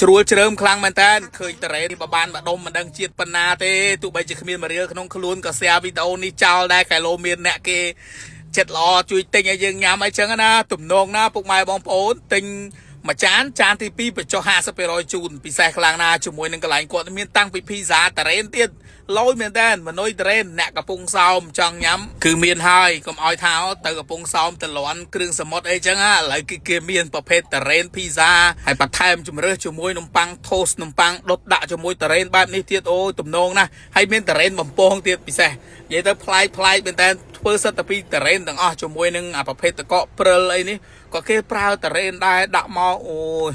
ជ្រួលជ្រើមខ្លាំងមែនតើឃើញតរ៉េនេះបបានបដុំមិនដឹងជាតិប៉ុណ្ណាទេទោះបីជាគ្មានមួយរៀលក្នុងខ្លួនក៏ share វីដេអូនេះចោលដែរកែឡូមានអ្នកគេចិត្តល្អជួយទិញឲ្យយើងញ៉ាំអីចឹងណាទំនងណាពុកម៉ែបងប្អូនទិញមួយចានចានទី2បញ្ចុះ50%ជូនពិសេសខ្លាំងណាស់ជាមួយនឹងកន្លែងគាត់មានតាំងពីភីហ្សាតារ៉េនទៀតលយមែនតើមនុយតារ៉េនអ្នកកំពុងសោមចង់ញ៉ាំគឺមានហើយកុំឲ្យថាទៅកំពុងសោមទៅលន់គ្រឿងសមុទ្រអីចឹងឥឡូវគឺគេមានប្រភេទតារ៉េនភីហ្សាហើយបន្ថែមជំរើសជាមួយនំប៉័ង toast នំប៉័ងដុតដាក់ជាមួយតារ៉េនបែបនេះទៀតអូយទំនងណាស់ហើយមានតារ៉េនបំពងទៀតពិសេសនិយាយទៅប្លែកប្លែកមែនតើធ្វើសិតតែពីតារ៉េនទាំងអស់ជាមួយនឹងអាប្រភេទតកកព្រិលអីនេះក៏គេប្រើតារ៉េនដែរដាក់មកអូយ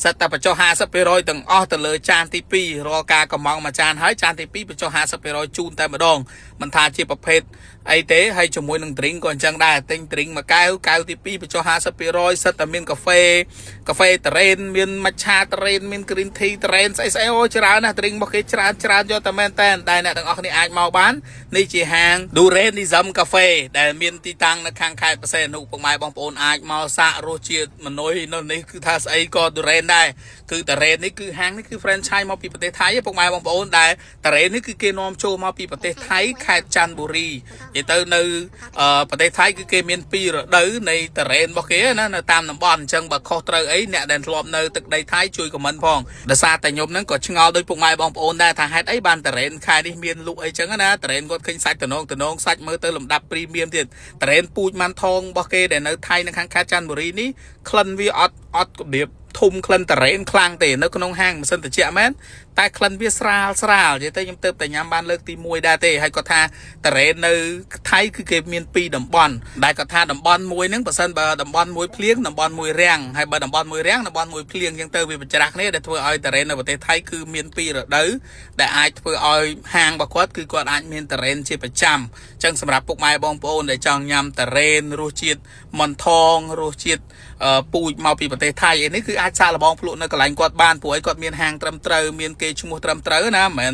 សិតតែបញ្ចុះ50%ទាំងអស់ទៅលើចានទី2រាល់ការកំងមួយចានហើយចានទី2បញ្ចុះ50%ជូនតែម្ដងមិនថាជាប្រភេទអីទេហើយជាមួយនឹង drink ក៏អញ្ចឹងដែរទិញ drink មួយកែវកែវទី2បញ្ចុះ50%សិតតែមានកាហ្វេកាហ្វេតារ៉េនមានមច្ឆាតារ៉េនមាន green tea តារ៉េនស្អីស្អីអូច្រើនណាស់ drink របស់គេច្រើនច្រើនយកតែមែនតែតែអ្នកទាំងអស់គ្នាអាចមកបាននេះជាហាង Durianism Cafe ដែលមានទីតាំងនៅខាងខេត្តបរសេនុពុកម៉ែបងប្អូនអាចមកសាករសជាតិមនុយនៅនេះគឺថាស្អីក៏ Durian ដែរគឺតារ៉េននេះគឺហាងនេះគឺ franchise មកពីប្រទេសថៃឯងពុកម៉ែបងប្អូនដែលតារ៉េននេះគឺគេនាំចូលមកពីប្រទេសថៃខេត្តច័ន្ទបុរីនិយាយទៅនៅប្រទេសថៃគឺគេមានពីររដូវនៃតារ៉េនរបស់គេណានៅតាមតំបន់អញ្ចឹងបើខុសត្រូវអីអ្នកដែលធ្លាប់នៅទឹកដីថៃជួយ comment ផងដោយសារតែខ្ញុំហ្នឹងក៏ឆ្ងល់ដូចពុកម៉ែបងប្អូនដែរថាហេតុអីបានតារ៉េនខែនេះមានលក់អីចឹងណាតារ៉េនគាត់ឃើញសាច់តំណងតំណងសាច់មើលទៅលំដាប់ premium ទៀតតារ៉េនពូជម៉ាន់ថងរបស់គេដែលនៅថៃនៅខាងខេត្តច័ន្ទបុរីនេះក្លិនវាអត់អត់របៀបធំក្លិនតារ៉េនខ្លាំងទេនៅក្នុងហាងម៉ាស៊ីនត្រជាក់មែនតែក្លិនវាស្រាលស្រាលនិយាយទៅខ្ញុំទៅតែញ៉ាំបានលើកទី1ដែរទេហើយគាត់ថាតារ៉េននៅថៃគឺគេមាន2តំបន់ដែលគាត់ថាតំបន់មួយហ្នឹងបើសិនបើតំបន់មួយភ្លៀងតំបន់មួយរាំងហើយបើតំបន់មួយរាំងតំបន់មួយភ្លៀងអញ្ចឹងទៅវាបញ្ច្រាស់គ្នាដែលធ្វើឲ្យតារ៉េននៅប្រទេសថៃគឺមានពីររដូវដែលអាចធ្វើឲ្យហាងរបស់គាត់គឺគាត់អាចមានតារ៉េនជាប្រចាំអញ្ចឹងសម្រាប់ពុកម៉ែបងប្អូនដែលចង់ញ៉ាំតារ៉េនរសជាតិមនថងរសជាតិពូជមកពីប្រទេសថៃអីនេះគឺអាចសាកល្បងភ្លក់នៅកន្លែងគាត់បានព្រោះអីគាត់មានហាងត្រឹមត្រូវមានគេឈ្មោះត្រឹមត្រូវណាមិនមែន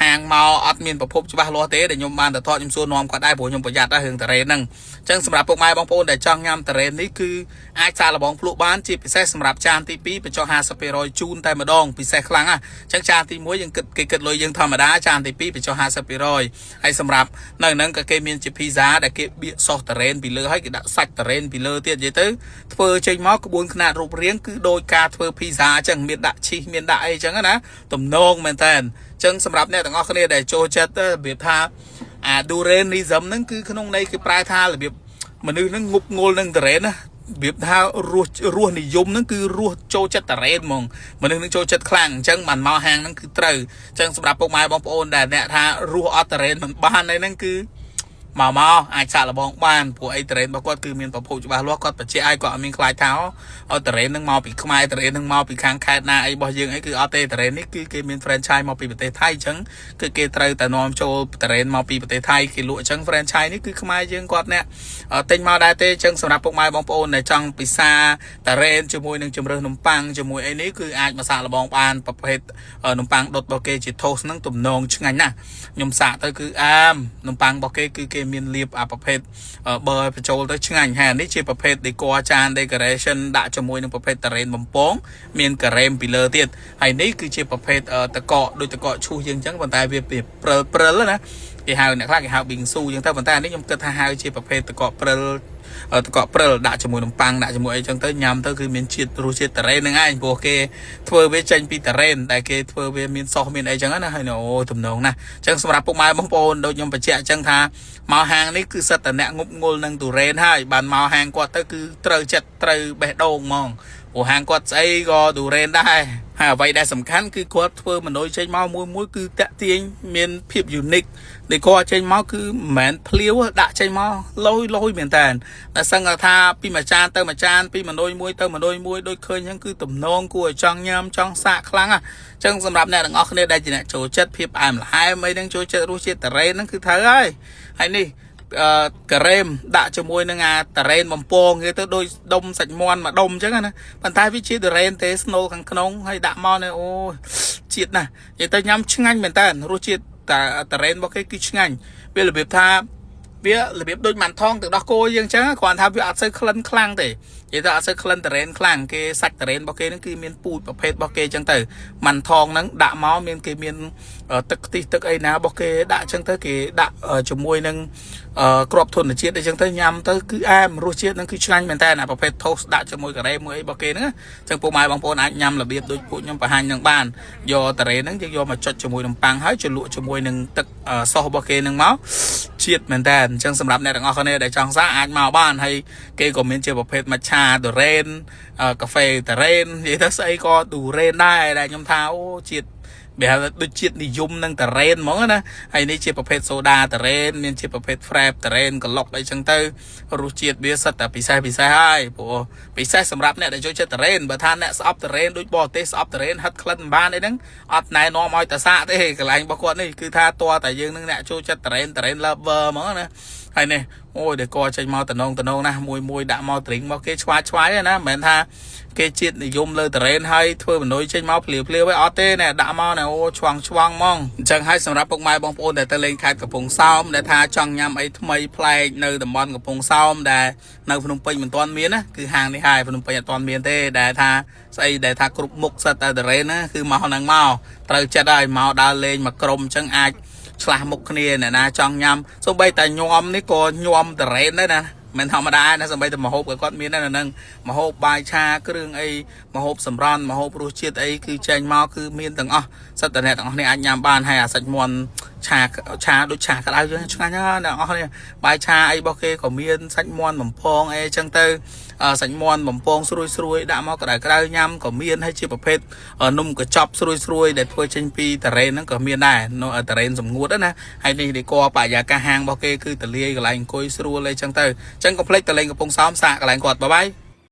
ហាងមកអត់មានប្រភពច្បាស់លាស់ទេដែលខ្ញុំបានទៅថតខ្ញុំសួរនាំគាត់ដែរព្រោះខ្ញុំប្រយ័ត្នដែររឿងតារ៉េនហ្នឹងអញ្ចឹងសម្រាប់ពុកម៉ែបងប្អូនដែលចង់ញ៉ាំតារ៉េននេះគឺអាចសាកល្បងភ្លក់បានជាពិសេសសម្រាប់ចានទី2បញ្ចុះ50%ជូនតែម្ដងពិសេសខ្លាំងណាស់អញ្ចឹងចានទី1យើងគិតគេគិតលុយយើងធម្មតាចានទី2បញ្ចុះ50%ហើយសម្រាប់នៅហ្នឹងក៏គេមានជាភីហ្សាដែលគេបៀកសុសតារ៉េនពីលើហើយគេដាក់សាច់តារ៉េនពីលើទៀតនិយាយទៅធ្វើចេញមកក្បួនខ្នាតរូបរាងគឺដូចការធ្វើភីហ្សាអញ្ចឹងមានដាក់ឈីសមានដាក់អីអញ្ចឹងណាទំនងមែនតើអញ្ចឹងសម្រាប់អ្នកទាំងអស់គ្នាដែលចូលចិត្តរបៀបថាអា Durianism ហ្នឹងគឺក្នុងន័យគឺប្រែថារបៀបមនុស្សហ្នឹងងប់ងល់នឹងតារ៉េនណារបៀបថារស់រស់និយមហ្នឹងគឺរស់ចូលចិត្តតារ៉េនហ្មងមនុស្សនឹងចូលចិត្តខ្លាំងអញ្ចឹងបានមកហាងហ្នឹងគឺត្រូវអញ្ចឹងសម្រាប់ពុកម៉ែបងប្អូនដែលអ្នកថារស់អត់តារ៉េនមិនបានអីហ្នឹងគឺមកមកអាចសាកល្បងបានព្រោះអីតារ៉េនរបស់គាត់គឺមានប្រភពច្បាស់លាស់គាត់បញ្ជាក់ឲ្យគាត់អត់មានខ្លាចថាឲ្យតារ៉េននឹងមកពីខ្មែរតារ៉េននឹងមកពីខាងខេត្តណាអីរបស់យើងអីគឺអត់ទេតារ៉េននេះគឺគេមាន franchise មកពីប្រទេសថៃអញ្ចឹងគឺគេត្រូវតែនាំចូលតារ៉េនមកពីប្រទេសថៃគេលក់អញ្ចឹង franchise នេះគឺខ្មែរយើងគាត់អ្នកទិញមកដែរទេអញ្ចឹងសម្រាប់ពុកម៉ែបងប្អូនដែលចង់ពិសាតារ៉េនជាមួយនឹងជំរើសនំប៉័ងជាមួយអីនេះគឺអាចមកសាកល្បងបានប្រភេទនំប៉័ងដុតរបស់គេជា toast ហ្នឹងទំនងឆ្ងាញ់ណាស់ខ្ញុំសាកទៅគឺអែមនំប៉័ងរបស់គេគឺគេមានលាបអាប្រភេទបើបញ្ចូលទៅឆ្ងាញ់ហើយអានេះជាប្រភេទ decor ចាន decoration ដាក់ជាមួយនឹងប្រភេទតារ៉េនបំពងមានការ៉េមពីលើទៀតហើយនេះគឺជាប្រភេទតកកដូចតកកឈូសយើងអញ្ចឹងប៉ុន្តែវាព្រិលព្រិលណាគេហៅអ្នកខ្លះគេហៅប៊ីងស៊ូអញ្ចឹងទៅប៉ុន្តែអានេះខ្ញុំគិតថាហៅជាប្រភេទតកកព្រិលតកកព្រិលដាក់ជាមួយនំប៉័ងដាក់ជាមួយអីចឹងទៅញ៉ាំទៅគឺមានជាតិរសជាតិតារ៉េនហ្នឹងឯងព្រោះគេធ្វើវាចេញពីតារ៉េនដែលគេធ្វើវាមានសុសមានអីចឹងណាហើយអូទំនងណាស់អញ្ចឹងសម្រាប់ពុកម៉ែបងប្អូនដូចខ្ញុំបញ្ជាក់អញ្ចឹងថាមកហាងនេះគឺសិតតែអ្នកងប់ងល់នឹងទុរេនហើយបានមកហាងគាត់ទៅគឺត្រូវចិត្តត្រូវបេះដូងហ្មងព្រោះហាងគាត់ស្អីក៏ទុរេនដែរហើយអ្វីដែលសំខាន់គឺគាត់ធ្វើមនុស្សចេញមកមួយមួយគឺតាក់ទាញមានភាព unique ដែលគាត់ចេញមកគឺមិនមែនភ្លាវដាក់ចេញមកលយលយមែនតើតែសឹងថាពីមួយចានទៅមួយចានពីមនុយមួយទៅមនុយមួយដូចឃើញអញ្ចឹងគឺទំនងគួរឲ្យចង់ញ៉ាំចង់សាកខ្លាំងអញ្ចឹងសម្រាប់អ្នកទាំងអស់គ្នាដែលជាអ្នកចូលចិត្តភាពផ្អែមល្ហែមអីហ្នឹងចូលចិត្តរសជាតិតារ៉េនហ្នឹងគឺត្រូវហើយហើយនេះអឺការ៉េមដាក់ជាមួយនឹងអាតារ៉េនបំពងគេទៅដូចដុំសាច់មាន់មួយដុំអញ្ចឹងណាប៉ុន្តែវាជាតារ៉េនទេស្នូលខាងក្នុងហើយដាក់មកនេះអូជាតិណាស់និយាយទៅញ៉ាំឆ្ងាញ់មែនតើរសជាតិតាតារ៉េនរបស់គេគឺឆ្ងាញ់វារបៀបថាវារបៀបដូចម៉ាន់ថងទឹកដោះគោយើងអញ្ចឹងគ្រាន់ថាវាអត់សូវក្លិនខ្លាំងទេ និយាយទៅអត់សូវក្លិនតារ៉េនខ្លាំងគេសាច់តារ៉េនរបស់គេហ្នឹងគឺមានពូជប្រភេទរបស់គេអញ្ចឹងទៅម៉ាន់ថងហ្នឹងដាក់មកមានគេមានទឹកខ្ទិះទឹកអីណារបស់គេដាក់អញ្ចឹងទៅគេដាក់ជាមួយនឹងក្របធនជាតិអីចឹងទៅញ៉ាំទៅគឺអែមរសជាតិហ្នឹងគឺឆ្ងាញ់មែនតើអាប្រភេទ toast ដាក់ជាមួយការ៉េមួយអីរបស់គេហ្នឹងអញ្ចឹងពុកម៉ែបងប្អូនអាចញ៉ាំរបៀបដូចពួកខ្ញុំបង្ហាញនឹងបានយកតារ៉េហ្នឹងយើងយកមកចុចជាមួយនំប៉័ងហើយជ្រលក់ជាមួយនឹងទឹកសោសរបស់គេហ្នឹងមកជាតិមែនតើអញ្ចឹងសម្រាប់អ្នកទាំងអស់គ្នាដែលចង់សាកអាចមកបានហើយគេក៏មានជាប្រភេទមច្ឆាដូរ៉េនកាហ្វេតារ៉េននិយាយទៅស្អីក៏ដូរ៉េនដែរដែលខ្ញុំថាអូជាតិវាហៅថាដូចជាតិនិយមនឹងតារ៉េនហ្មងណាហើយនេះជាប្រភេទសូដាតារ៉េនមានជាប្រភេទ frappe តារ៉េនក្លុកអីចឹងទៅរសជាតិវាសិតតែពិសេសពិសេសហើយព្រោះពិសេសសម្រាប់អ្នកដែលចូលចិត្តតារ៉េនបើថាអ្នកស្អប់តារ៉េនដូចបរទេសស្អប់តារ៉េនហិតក្លិនមិនបានអីហ្នឹងអត់ណែនាំឲ្យតាសាកទេកន្លែងរបស់គាត់នេះគឺថាតើតែយើងនឹងអ្នកចូលចិត្តតារ៉េនតារ៉េន lover ហ្មងណាហើយនេះអូយដែលកចេញមកតំណងតំណងណាស់មួយមួយដាក់មកទ្រីងមកគេឆ្វាឆ្វាយណាមិនមែនថាគេជាតិនិយមលើតារ៉េនហើយធ្វើមនុយចេញមកភ្លាវភ្លាវឯអត់ទេណែដាក់មកណែអូឆ្វង់ឆ្វង់ហ្មងអញ្ចឹងហើយសម្រាប់ពុកម៉ែបងប្អូនដែលទៅលេងខេត្តកំពង់សោមដែលថាចង់ញ៉ាំអីថ្មីប្លែកនៅតំបន់កំពង់សោមដែលនៅភ្នំពេញមិនទាន់មានណាគឺហាងនេះហើយភ្នំពេញអត់ទាន់មានទេដែលថាស្អីដែលថាគ្រប់មុខសិតតែតារ៉េនណាគឺមកហ្នឹងមកត្រូវចិត្តហើយមកដើរលេងមកក្រុមអញ្ចឹងអាចឆ្លាស់មុខគ្នាអ្នកណាចង់ញ៉ាំសូម្បីតែញោមនេះក៏ញោមតារ៉េនដែរណាមិនធម្មតាណាសម្បីតែមហូបក៏គាត់មានដែរនៅនឹងមហូបបាយឆាគ្រឿងអីមហូបសម្រន់មហូបរសជាតិអីគឺចេញមកគឺមានទាំងអស់សិតតែអ្នកទាំងអស់នេះអាចញ៉ាំបានហើយអាសាច់មាន់ឆាឆាដូចឆាក្តៅចឹងឆ្ងាញ់ណាស់អ្នកទាំងអស់នេះបាយឆាអីរបស់គេក៏មានសាច់មាន់បំពងអីចឹងទៅសាច់មាន់បំពងស្រួយស្រួយដាក់មកក្តៅក្តៅញ៉ាំក៏មានហើយជាប្រភេទនំកញ្ចប់ស្រួយស្រួយដែលធ្វើចេញពីតារ៉េនហ្នឹងក៏មានដែរនៅតារ៉េនសម្ងួតណាហើយនេះដេកបរិយាកាសហាងរបស់គេគឺតលាយកន្លែងអង្គុយស្រួលអីចឹងទៅអញ្ចឹងកុំភ្លេចទៅលេងកំពង់សោមសាកកន្លែងគាត់បាយបាយ។